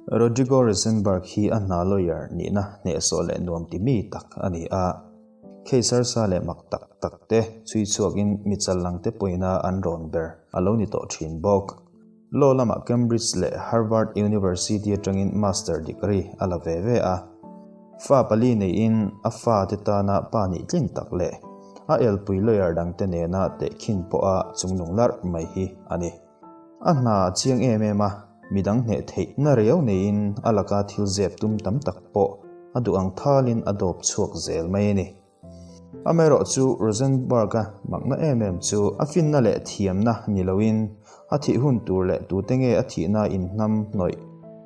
Rodrigo Rosenberg hi a hna lawyer nihna hnehsawh leh nuam ti mi tak a ni a. Case harsa leh mak tak tak te chhui chhuakin mi challang te pawina an rawn ber a lo ni tawh thin bawk. Law lamah Cambridge leh Harvard University atangin Master degree a la ve ve a. Fa pali neiin a fate tana pa nih tlin tak leh a elpui lawyer dangte nena tehkhin pawha chungnung larh mai hi a ni. A hna a chiang em em a, midang hneh theih na riau neiin a laka thil zep tum tam tak pawh a duh ang thalin a dawp chhuak zel mai a ni. Amaherawhchu Rosenberg-a makna em em chu a finna leh thiamna ni loin a thih hun tur leh tute nge a thihna inhnam hnawih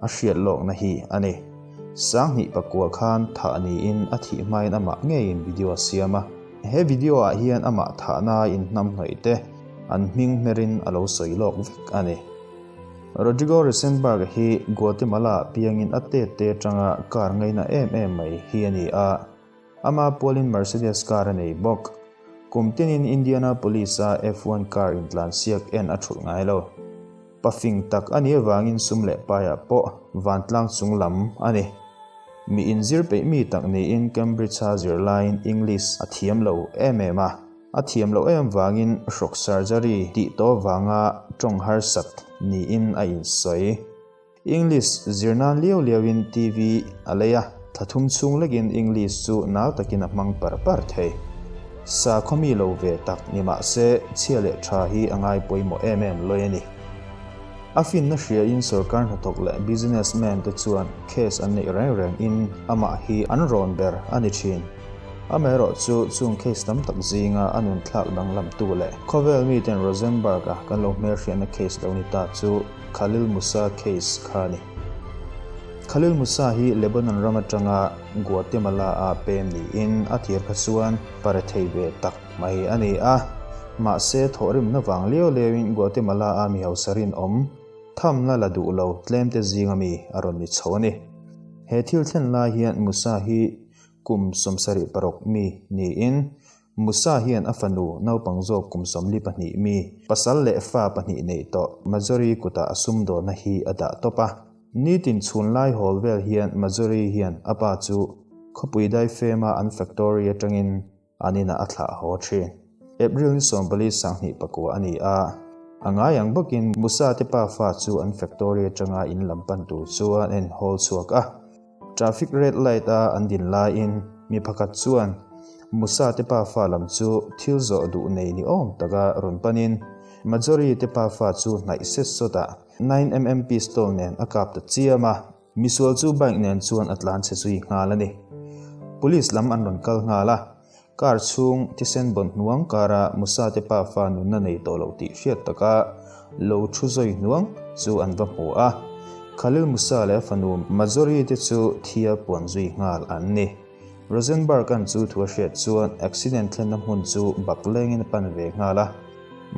a hriat lawkna hi a ni. Sanghnih pakua khan thah niin a thih hmain amah ngeiin video a siam a. He video ah hian amah thahna inhnam hnawih te an hming hmerin a lo sawi lawk vek a ni. Rodrigo Rosenberg hi Guatemala ah piangin a tet te atanga car ngaina em em mai hi a ni a. Ama pualin Mercedes car a nei bawk. Kum tinin Indianapolis-a F1 car intlansiak en a thulh ngai lo. Pa fing tak a nih avangin sum leh paiah pawh vantlang chung lam a ni. Mi inzir peih mi tak niin Cambridge-a zirlaiin English a thiam lo em em a. A thiam loh em vangin hrawk surgery tih tawh vanga tawng harsat niin a insawi. English zir nan liau liauin TV a lei a, thla thum chhung lekin English chu nal takin a hmang par par thei. Sakhaw mi lo ve tak ni mah se chhia leh tha hi a ngai pawimawh em em lawi a ni. A finna hriain sorkar hnathawk leh businessman te chuan case an neih reng reng in amah hi an rawn ber a ni thin. Amaherawh chu chung case tam tak zinga a nun thlak danglamtu leh khawvel miten Rosenberg-a kan lo hmelhriatna case lo ni ta chu Khalil Musa case kha a ni. Khalil Musa hi Lebanon ram atanga Guatemala-a pem niin a tir kha chuan pare thei ve tak mai a ni a. Mahse, thawhrimna vang liau liauin Guatemala-a mi hausa rinawm thamna la duh lo tlemte zinga mi a rawn ni chho a ni. He thil thlen lai hian Musa hi kum 76 mi niin Musa hian a fanu naupang zawk kum 42 mi, pasal leh fa pahnih neih tawh Majori kutah a sumdawnna hi a dah tawp a. Nitin chhun lai hawl vel hian Majori hian a pa chu khawpui daifema an factory atangin an inah a thlah haw thin. April ni 44 2009 a ni a, a ngai ang bawkin Musa te pa fa chu an factory atanga in lam pan tur chuan a inhawl chhuak a. Traffic red light a an din laiin mi pakhat chuan Musa te pafa lam chu thil zawh duh nei ni awm taka rawn panin Majori te pafa chu hnaih set sawtah 9mm pistol nen a kap ta chiam a, misual chu bike nen chuan a tlan chhe zui nghal a ni. Police lam an rawn kal nghal a, car chhung thisen bawn hnuang kara Musa te pafa nunna nei tawh loh tih hriat taka lo thu zawi hnuang chu an va hmu a, Khalil Musa leh a fanu Majori te chu thia puan zui nghal an ni. Rosenberg-a'n chu thu a hriat chuan accident thlenna hmun chu bak lengin a pan ve nghal a,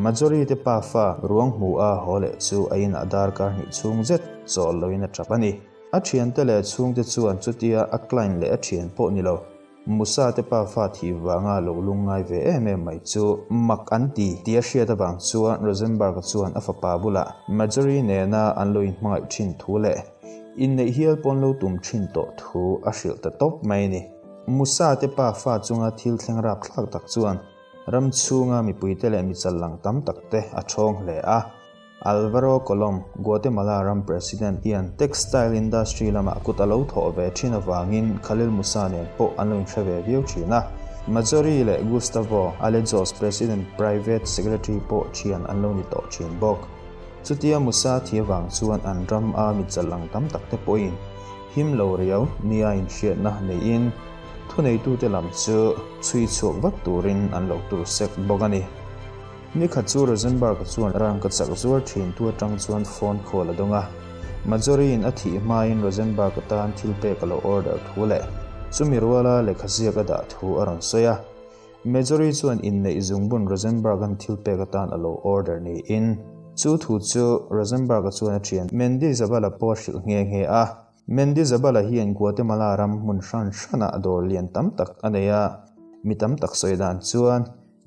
Majori te pafa ruang hmu a haw leh chu a inah darkar hnih chhung zet chawl loin a tap a ni. A thiante leh chhungte chuan chutia a client leh a thian pawh ni lo. Musa te pa fa thih vanga lo lungngai ve em em mai chu mak an ti tih a hriat avang chuan Rosenberg-a chuan a fapa bulah Marjorie nena an lo inhmangaih thin thu leh inneih hial pawn lo tum thin tawh thu a hrilh ta tawp mai a ni. Musa te pa fa chunga thil thleng rapthlak tak chuan ram chhunga mipuite leh michal lang tam tak te a thawng hle a. Alvaro Colom, Guatemala ram President hian textile industry lamah kut a lo thawh ve thin avangin Khalil Musa nen pawh an lo inhre ve viau thin a. Majori leh Gustavo Alejos President Private Secretary pawh thian an lo ni tawh thin bawk. Chutia Musa thi avang chuan an ram a mitchal ang tam tak te pawhin him lo riau nia inhriatna neiin thuneitute lam chu chhui chhuak vat turin an lo tur sek bawk a ni. Ni khat chu Rosenberg-a chuan rangka chak zuar thin tu atang chuan phone call a dawng a. Marjorie-in a thih hmain Rosenberg-a tan thil pek a lo order thu leh chumi ruala lehkha ziak a dah thu a rawn sawi a. Marjorie chuan inneih zungbun Rosenberg-a'n thil pek atan a lo order niin chu thu chu Rosenberg-a chuan a thian Mendy Zabala pawh a hrilh nghe nghe a. Mendy Zabala hian Guatemala ram hmun hran hranah dawr lian tam tak a nei a, mi tam tak sawi dan chuan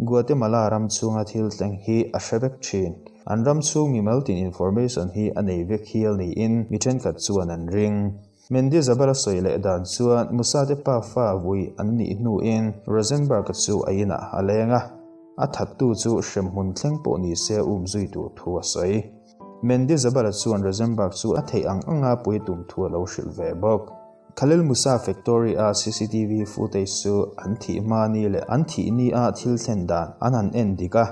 Guatemala ram chhunga thil thleng hi a hre vek thin. An ram chhung mimal tin information hi a nei vek hial niin mi thenkhat chuan an ring. Mendizabal a sawi leh dan chuan Musa te pa fa vui an nih hnuin Rosenberg-a chu a inah a leng a, a thattu chu hremhmun thleng pawh ni se um zui tur thu a sawi. Mendizabal-a chuan Rosenberg chu a theih ang anga pui tum thu a lo hrilh ve bawk. Khalil Musa Factory-a cctv footage chu an thih hma ni leh an thih ni a thil thlen dan an han en dik a.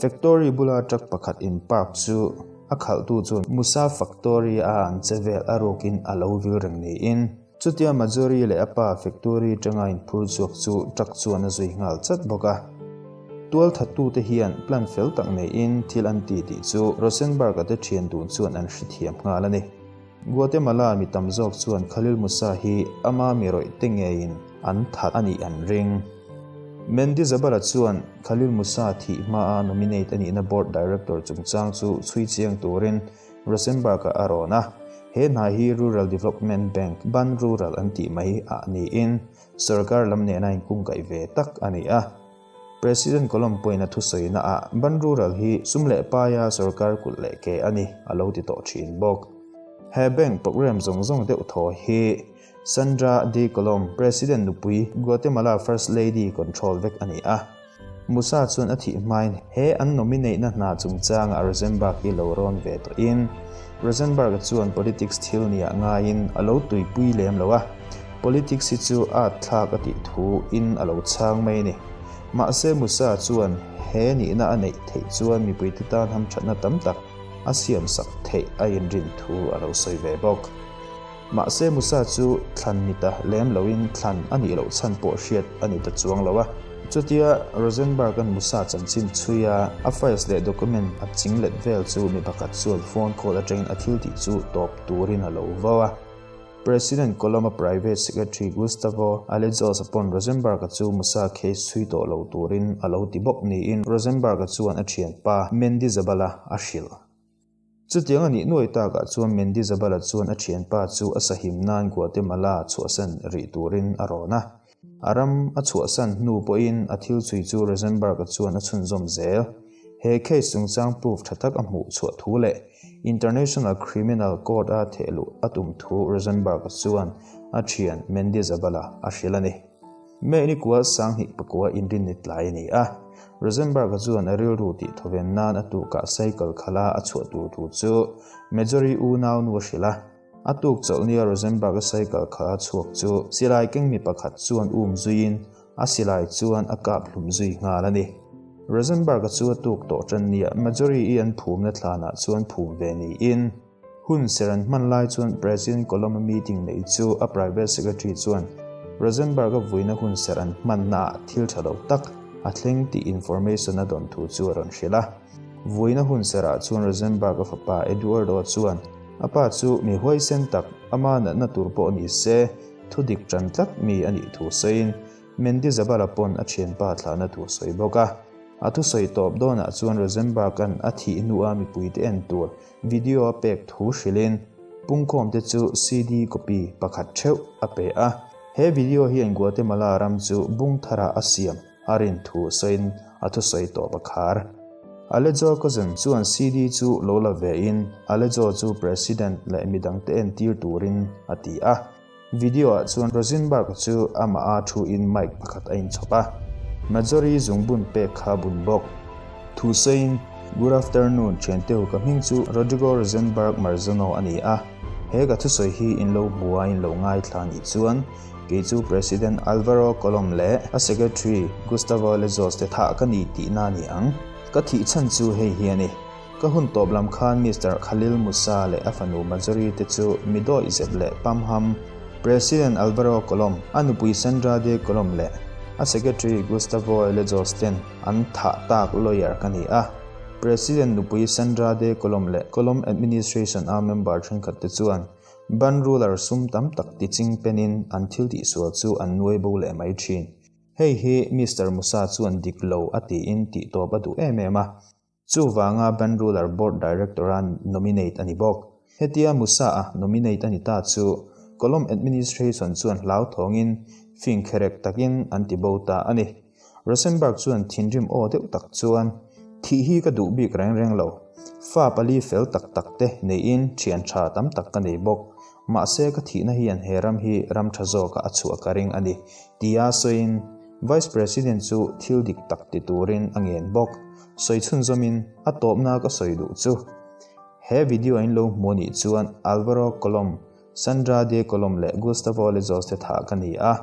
Factory bula truck pakhat in park chu a khalhtu chuan Musa Factory-a an che vel a rukin a lo vil reng niin chutia Majori leh a pa Factory atanga inphur chhuak chu truck chuan a zui nghal chat bawk a. Tualthattute hian plan fel tak neiin thil an ti tih chu Rosenberg-a te thian dun chuan an hrethiam nghal a ni. Guatemala mi tam zawk chuan Khalil Musa hi ama mi rawih te ngeiin an that a nih an ring. Mendizabal-a chuan Khalil Musa thih hmaa nominate a nihna board director chungchang chu chhui chiang turin Rosenberg-a a rawn a. He hna hi Rural Development Bank, Ban Rural an tih mai ah niin sorkar lam nena inkungkaih ve tak a ni a. President Colom pawhin a thusawina ah Ban Rural hi sum leh paia sorkar kulh leh ke a ni a lo ti tawh thin bawk. He bank program zawng zawng deuh thaw hi Sandra de Colom, President nupui, Guatemala First Lady control vek a ni a. Musa chuan a thih hmain he an nominate-na hna chungchangah Rosenberg hi lo rawn ve tawhin Rosenberg-a chuan politics thil nia ngaiin a lo tuipui lem lo a. Politics hi chu at thlak a tih thu in a lo chhang mai a ni. Mahse Musa chuan he nihna a neih theih chuan mipuite tan hamthatna tam tak a siam sak theih a inrin thu a lo sawi ve bawk. Mahse Musa chu thlan ni ta lem loin thlan a nih loh chhan pawh hriat a ni ta chuang lo a. Chutia Rosenberg-a'n Musa chanchin chhui a, a files leh document a ching let vel chu mi pakhat chuan phone call atangin a thil tih chu tawp turin a lo vau a. President Colom-a Private Secretary Gustavo Alejos-a pawn Rosenberg-a chu Musa case chhui tawh lo turin a lo ti bawk niin Rosenberg-a chuan a thianpa Mendizabal-a a hrilh. Chutiang a nih nuai takah chuan Mendizabal-a chuan a thianpa chu a sahim nan Guatemala chhuahsan rih turin a rawn a. A ram a chhuahsan hnu pawhin a thil chhui chu Rosenberg-a chuan a chhunzawm zel. He case chungchang proof tha tak a hmuh chhuah thu leh International Criminal Court-a thehluh a tum thu Rosenberg-a chuan a thian Mendizabal-a a hrilh a ni. May ni kua 2009 inrinni tlai a ni a, Rosenberg-a chuan a rilru tih thawven nan a tukah cycle khala a chhuah tur thu chu Majori unau nu a hrilh a. A tuk chawlh nia Rosenberg-a cycle khala chhuak chu silai keng mi pakhat chuan um zuiin a silai chuan a kap hlum zui nghal a ni. Rosenberg-a chu a tuk tawh tan nia Majori-i an phumna thlanah chuan phum ve niin hun ser an hman lai chuan President Colom-a meeting neih chu a private secretary chuan Rosenberg-a vuina hun ser an hmannaah thil tha lo tak a thleng tih information a dawn thu chu a rawn hrilh a. Vuina hun serah chuan Rosenberg-a fapa Eduardo chuan a pa chu mi huaisen tak ama natna tur pawh ni se thu dik tan tlat mi a nih thu sawiin Mendizabal-a pawn a thianpa thlahna tur sawi bawk a. A thusawi tawp dawnah chuan Rosenberg-a'n a thih hnua mipuite en tur video a pek thu hrilhin pungkhawmte chu CD copy pakhat theuh a pe a. He video hian Guatemala ram chu bung tharah a siam a rin thu sawiin a thusawi tawp a khar. Alejo cousin chuan CD chu lo la vein Alejo chu President leh midangte entir turin a ti a. Video ah chuan Rosenberg chu amah a thu in mic pakhat a inchhawp a, Majori zungbun pek kha bun bawk. Thu sawiin, Good afternoon thianteu ka hming chu Rodrigo Rosenberg Marzano a ni a, he ka thusawi hi in lo hmu a in lo ngaithla a nih chuan kei chu President Alvaro Colom leh a Secretary Gustavo Lejos te thah ka ni tihna a ni ang. Ka thih chhan chu hei hi a ni. Ka hun tawp lam khan Mister Khalil Musa leh a fanu Majori te chu mi dawih zep leh pamham President Alvaro Colom, a nupui Sandra de Colom leh a Secretary Gustavo Elejos ten an thah tak lawyer ka ni a. President nupui Sandra de Colom leh Colom Administration a member thenkhat te chuan ban ruler sum tam tak tiching penin an thil tihsual chu an nuai bo leh mai thin. Hei hi Mister Musa chuan dik lo a tiin tihtawp a duh em em a. Chuvanga Ban Ruler Board Director-a nominate a ni bawk. Hetia Musa-a nominate a ni ta chu Colom Administration chuan hlauthawngin fing kherek takin an ti bo ta a ni. Rosenberg chuan thinrim aw deuh tak chuan, Thih hi ka duh bik reng reng lo. Fa pali fel tak tak te neiin thian tha tam tak ka nei bawk. Mahse ka thihna hian he ram hi ram tha zawkah a chhuah ka ring a ni, tia sawiin Vice President chu thil dik tak ti turin a ngen bawk. Sawi chhunzawmin a tawpna ka sawi duh chu. He video in lo hmu anih chuan Alvaro Colom, Sandra de Colom leh Gustavo Lejos te thah ka ni a.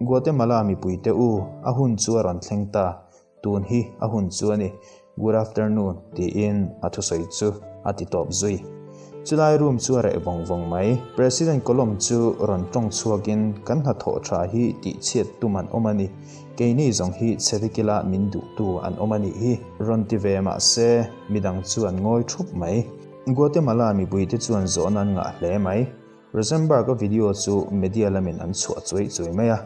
Guatemala mipuite u, a hun chu a rawn thleng ta. Tun hi a hun chu a ni, Good afternoon, tiin a thusawi chu a ti tawp zui. Chulai room chu a reh vawng vawng mai. President Colom chu rawn tawng chhuakin, Kan hnathawh tha hi tihchhiat tum an awm a ni. Keini zawng hi chhevikila min duhtu an awm a nih hi, rawn ti ve mah se, midang chu an ngawi thup mai. Guatemala mipuite chuan zawhna an ngah hle mai. Rosenberg-a video chu media lamin an chhuah chuai chuai mai a,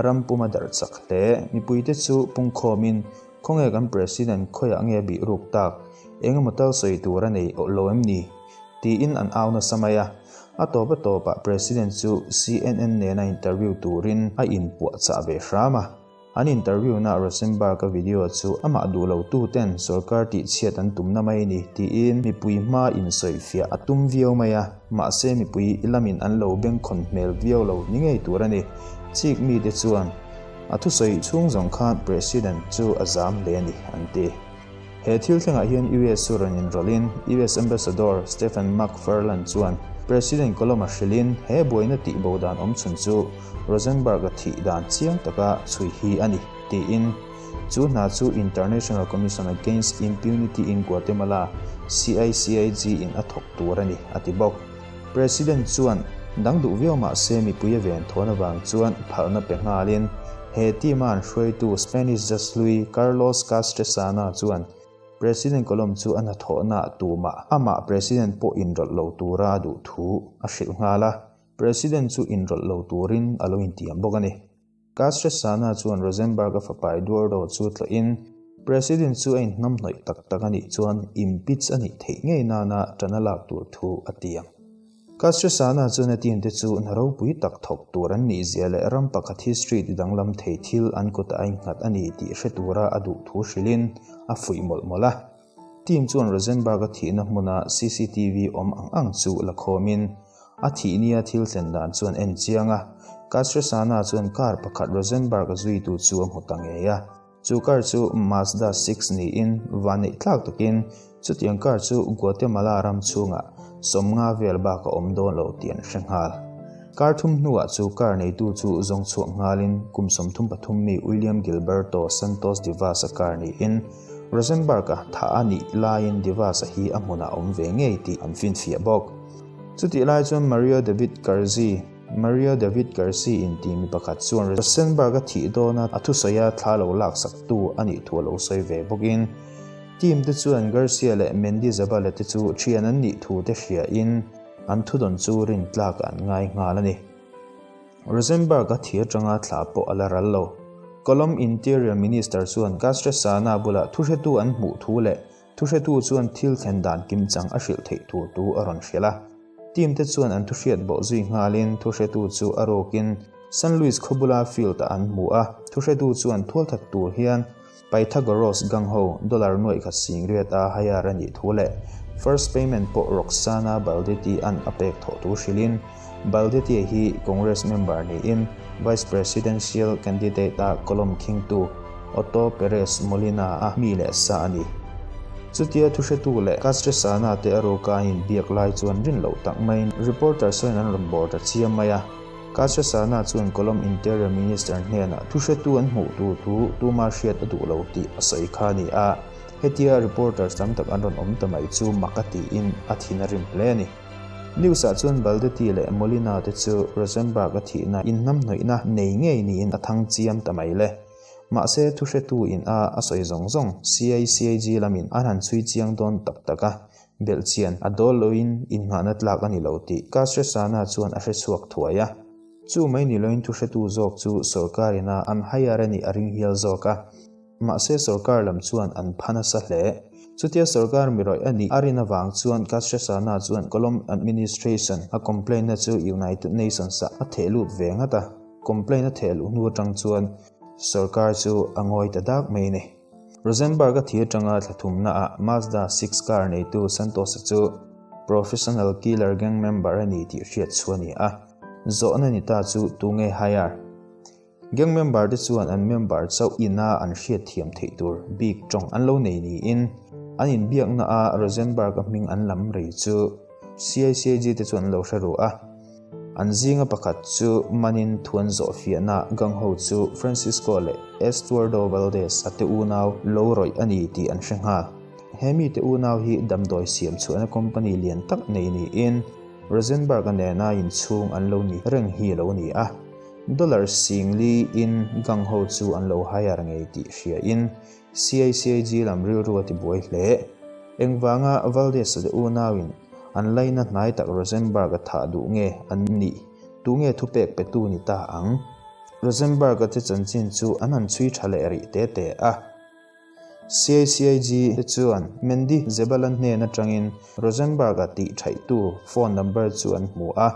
ram pum a darh chak hle. Mipuite chu pungkhawmin, Khawnge kan President khawiah nge bih ruk tak? Engemaw tal sawi tur a nei lo em ni? tiin an au nasa mai a. A tawp a tawpah President chu CNN nena interview turin a inpuahchah ve hram a. An interview-na Rosenberg-a video chu amah duh lo tuten sorkar tihchhiat an tumna mai ni tiin mipui hma insawifiah a tum viau mai a, mahse mipui lamin an lo bengkhawn hmel viau lo ni ngei tur a ni. Chik mite chuan a thusawi chhung zawng khan President chu a zam hle a ni an ti. He thil thlengah hian US chu rawn inrawlhin US Ambassador Stephen McFarland chuan President Colom-a hrilhin he buaina tihbo dan awm chhun chu Rosenberg-a thih dan chiang taka chhui hi a ni, tiin chu hna chu International Commission Against Impunity in Guatemala, CICIG, in a thawk tur a ni, a ti bawk. President chuan dang duh viau mah se mipui a ven thawn avang chuan phalna pe nghalin he team-a an hruaitu Spanish judge hlui Carlos Castresana chuan President Colom chu a hnathawhnaah tumah amah President pawh inrawlh lo tura a duh thu a hrilh nghal a, President chu inrawlh lo turin a lo intiam bawk a ni. Castresana chuan Rosenberg-a fapa Eduardo chu tlawhin, President chu a inhnamhnawih tak tak a nih chuan impeach a nih theih ngei nana ṭan a lak tur thu a ti ang. Castresana chuan a team te chu hna ropui tak thawk tur an nih zia leh ram pakhat history ti danglam thei thil an kutah a innghat a ni tih hre tura a duh thu hrilhin a fuih mawlh mawlh a. Team chuan Rosenberg-a thihna hmuna cctv awm ang ang chu la khawmin, a thih nia thil thlen dan chuan en chiang a. Castresana chuan car pakhat Rosenberg-a zuitu chu a hmu ta ngei a. Chu car chu Mazda 6 niin vanneih tlak takin chutiang car chu Guatemala ram chhungah 50 vel bak a awm dawn lo tih an hre nghal. Car thum hnuah chu car neitu chu zawng chhuak nghalin kum 33 mi William Gilberto Santos Divas-a car niin Rosenberg-a thah a nih laiin Divas-a hi a hmunah a awm ve ngei tih an finfiah bawk. Chutih lai chuan Mario David Garzi, Mario David Garci inti mi pakhat chuan Rosenberg-a thih dawna a thusawia thla lo laksaktu a nih thu a lo sawi ve bawkin, team te chuan Garcia leh Mendizabal-a te chu thian an nih thu te hriain an thudawn chu rintlak an ngai nghal a ni. Rosenberg-a thi atanga thla pawh a la ral lo. Colomb Interior Minister chuan Castresana bulah thuhretu an hmuh thu leh thuhretu chuan thil thlen dan kimchang a hrilh theih tur tu a rawn hrilh a. Team te chuan an thuhriat bawh zui nghalin thuhretu chu a rawkin San Luis khawbula field-ah an hmu a. Thuhretu chuan thualthat tur hian Pythagoras gang ho dollar nuaih khat sing riat a hire a nih thu leh first payment pawh Roxana Baldetti an a pek thawh thu hrilhin Baldetti hi Congress member niin Vice Presidential candidate a column khingtu Otto Perez Molina a mi leh sa a ni. Chutia thuhretu leh Castresana te a ruka an inbiak lai chuan rin loh tak maiin reporter sawiin an rawn bawr ta chiam mai a. Castresana chuan Colomb Interior Minister hnenah thuhretu an hmuh tur thu tuma hriat a duh lo tih a sawi kha a ni a, hetia reporters tam tak an rawn awm ta mai chu mak a tiin a thin a rim hle a ni. News-ah chuan Baldetti leh Molina te chu Rosenberg-a thihna inhnamhnawihna nei ngei niin a thang chiam ta mai le. Mahse, thuhretu in a a sawi zawng zawng CICIG lamin an han chhui chiang dawn tak tak a, Belhchian a dawl loin innghahna tlak a ni lo tih Castresana chuan a hre chhuak thuai a. Chu mai ni loin thuhretu zawk chu sorkar ina an hire a nih a ring hial zawk a. Mahse sorkar lam chuan an pha nasa hle. Chutia sorkar mi rawih a nih a rin avang chuan Castresana chuan Colomb Administration a complaint na chu United Nations ah a theh lut ve ngat a. Complaint a theh luh hnu atang chuan sorkar chu a ngawi ta dak mai a ni. Rosenberg-a thi atanga thla thumnaah Mazda 6 car neitu Santos-a chu professional killer gang member a ni tih hriat chhuah a ni a. Zawhna ni ta chu tunge hire? Gang member te chuan an member chauh ina an hriat thiam theih tur bik tawng an lo nei niin an inbiakna a Rosenberg-a hming an lam rei chu CICIG te chuan an lo hre ru a. An zinga pakhat chu manin thuan zawh fiahna gang ho chu Francisco leh Estuardo Valdez a te unau lo rawih a ni tih an hre nghal. He mite unau hi damdawi siam chhuahna company lian tak nei niin Rosenberg-a nena inchhung an lo ni reng hi a lo ni a. Dollar singli in gang ho chu an lo hire ngei tih hria in CICIG lam rilru a ti buai hle. Engvanga Valdez leh unau in an laina hnai tak Rosenberg a thah duh nge an nih? Tu nge thupek pe tu ni ta ang? Rosenberg a te chanchin chu an han chhui tha leh rih te te a. CICIG te chuan Mendy Zebala hnen atangin Rosenberg a tih thaihtu phone number chu an hmu a.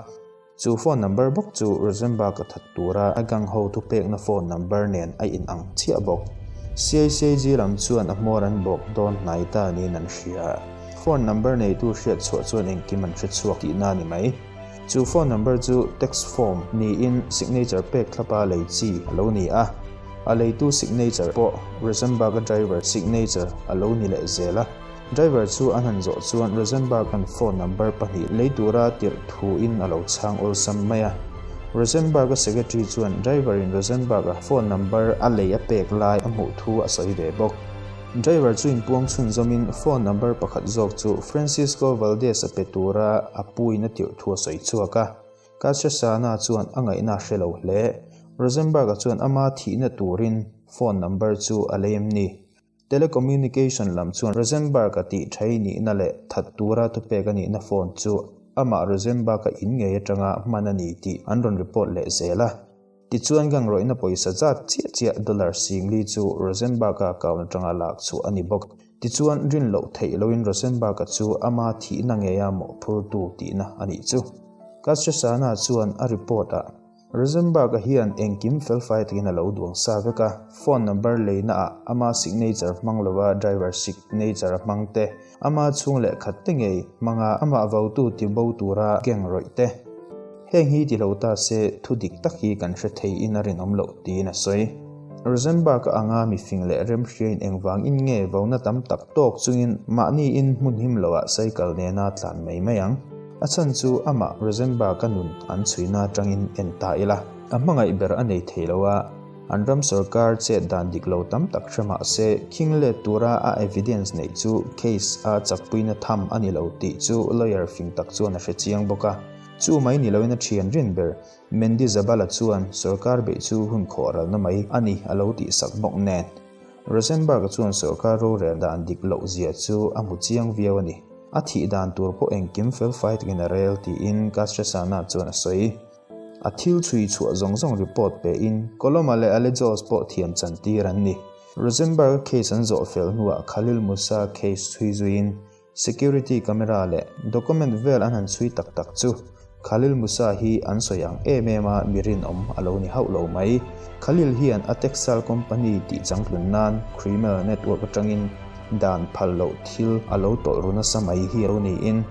Chu phone number bawk chu Rosenberg a that tura a gang ho thupekna phone number nen a in ang chiah bawk. CICIG lam chuan a hmawr an bawk dawn hnai ta niin an hria. Phone number neitu hriat chhuah chuan engkim an hre chhuak tihna a ni mai. Chu phone number chu text form niin signature pek thlapa lei chi a lo ni a. A leitu signature pawh Rosenberg-a driver signature a lo ni leh zel a. Driver chu an han zawh chuan Rosenberg-a'n phone number pahnih lei tura tirh thuin a lo chhang awlsam mai a. Rosenberg-a secretary chuan driver-in Rosenberg-a phone number a lei a pek lai a hmuh thu a sawi ve bawk. Driver chu inpuang chhunzawmin phone number pakhat zawk chu Francisco Valdez-a pe tura a puin a tirh thu a sawi chhuak a. Castresana chuan a ngaihna a hre lo hle. Rosenberg-a chuan ama thihna turin phone number chu a lei em ni? Telecommunication lam chuan Rosenberg-a tih thai nihna leh that tura thupek a nihna phone chu amah Rosenberg-a in ngei atanga hman a ni tih an rawn report leh zel a. Tichuan gang rawihna pawisa zat chiah chiah dollar singli chu Rosenberg-a account atanga lak chhuah a ni bawk. Tichuan rin loh theih loin Rosenberg-a chu ama thihna ngeia mawhphurtu tihna a nih chu. Castresana chuan a report-ah Rosenberg-a hian engkim felfai takin a lo duang sa vek a, phone number leina ah ama signature hmang lova driver signature a hmang te, ama chhung leh khat te ngei hmanga amah votu ti bo tura gang rawih te. Heng hi ti lo ta se thu dik tak hi kan hre thei in a rinawm loh tiin a sawi. Rosenberg-a anga mifing leh remhriain engvang in nge vona tam tak tawk chungin mahni in hmun him loah cycle nena tlan mai mai ang? A chhan chu amah Rosenberg-a nun an chhuina atangin en ta ila, a hmangaih ber a nei thei lo a, an ram sorkar chet dan dik lo tam tak hre mah se khing let tura a evidence neih chu case a chakpuina tham a ni lo tih chu lawyer fing tak chuan a hre chiang bawk a. Chu mai ni loin a thian rin ber Mendy Zabala chuan sorkar beih chu hun khawh ralna mai a ni a lo tihsak bawk nen. Rosenberg-a chuan sorkar rorel dan dik loh zia chu a hmu chiang viau a ni. A thih dan tur pawh engkim felfai takin a rel tiin Castresana chuan a sawi. A thil chhui chhuah zawng zawng report pein Coloma leh Alejos pawh thiam chan tir an ni. Rosenberg-a case an zawh fel hnuah Khalil Musa case chhui zuiin Security camera leh document vel an han chhui tak tak chu Khalil Musa hi an sawi ang em em a mi rinawm a lo ni hauh lo mai. Khalil hian a textile company tih changtlun nan criminal network atangin dan phal loh thil a lo tawlh ru nasa mai hi a lo niin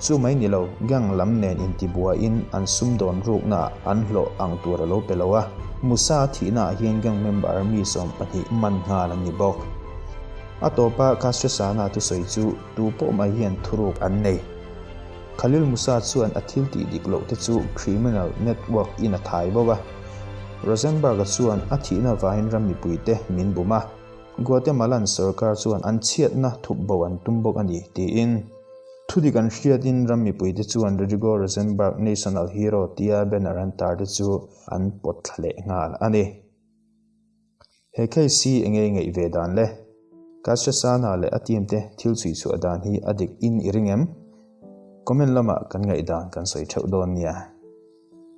chu mai ni lo gang lam nen intibuaiin an sumdawn ruknaah an hlawh ang tur a lo pe lo a. Musa thihnaah hian gang member mi 12 man nghal an ni bawk. A tawpa Castresana thusawi chu tu pawh mai hian thuruk an nei. Khalil Musa chuan a thil tih dik loh te chu criminal network in a thai bo a. Rosenberg-a chuan a thihna vangin ram mipuite min bum a, Guatemalan sorkar chuan an chhiatna thup bo an tum bawk a ni, tiin. Thudik an hriatin ram mipuite chuan Rodrigo Rosenberg National Hero tia banner an tar te chu an pawt thla leh nghal a ni. He case hi enge i ngaih ve dan le? Castresana leh a team te thil chhui chhuah dan hi a dik in i ring em? Comment lamah kan ngaih dan kan sawi theuh dawn nia.